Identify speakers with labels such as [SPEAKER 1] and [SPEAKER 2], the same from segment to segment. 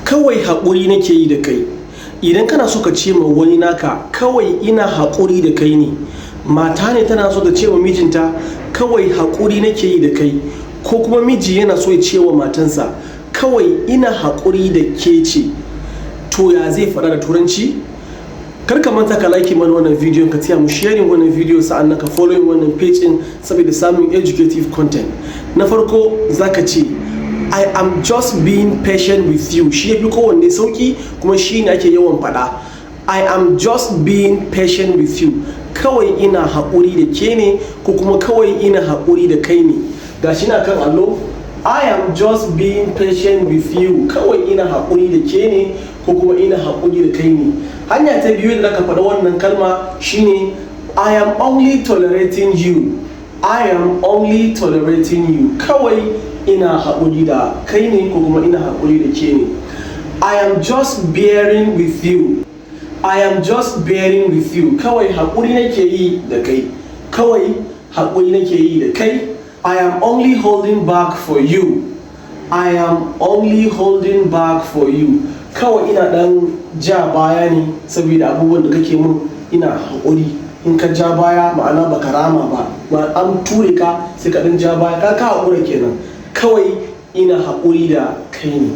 [SPEAKER 1] Kawai haƙuri nake yi da kai. Idan kana so ka ce ma wani naka, "Kawai ina haƙuri da kai ne," mata ne tana so ta ce wa mijinta, "Kawai haƙuri nake yi da kai," ko kuma miji yana so ya ce wa matansa, "Kawai ina haƙuri da ke ce," to ya zai faɗa da Turanci? Kar ka manta ka like mana wannan bidiyon, ka taya mu sharing wannan bidiyo, sa'an ka following wannan page din saboda samun educative content. Na farko zaka ce, "I am just being patient with you." Shi yafi kowanne sauki kuma shi ne ake yawan faɗa. "I am just being patient with you." Kawai ina haƙuri da ke ne, ko kuma kawai ina haƙuri da kai ne. Gashi na kan allo. "I am just being patient with you." Kawai ina haƙuri da ke ne, ko kuma ina haƙuri da kai ne. Hanya ta biyu da ka faɗa wannan kalma shine, "I am only tolerating you." "I am only tolerating you." Kawai ina haƙuri da kai ne, ko kuma ina haƙuri da ke ne. "I am just bearing with you." "I am just bearing with you." Kawai haƙuri nake yi da kai. Kawai haƙuri nake yi da kai. "I am only holding back for you." "I am only holding back for you." Kawai ina ɗan ja baya ne saboda abubuwan da kake mun, ina haƙuri. In ka ja baya, ma'ana baka rama ba, ma an ture ka sai ka ɗan ja baya, ka haƙura kenan. Kawai ina haƙuri da kai ne.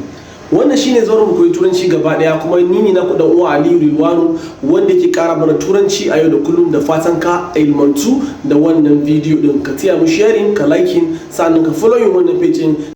[SPEAKER 1] Wannan shine zauren Mu Koyi Turanci gaba daya, kuma ni ne naku dan uwa Aliyu Rilwanu, wanda ke kara mana Turanci a yau da kullum. Da fatan ka ilmantu da wannan bidiyo din. Ka taya mu sharing, ka liking, sannan ka following wannan page din.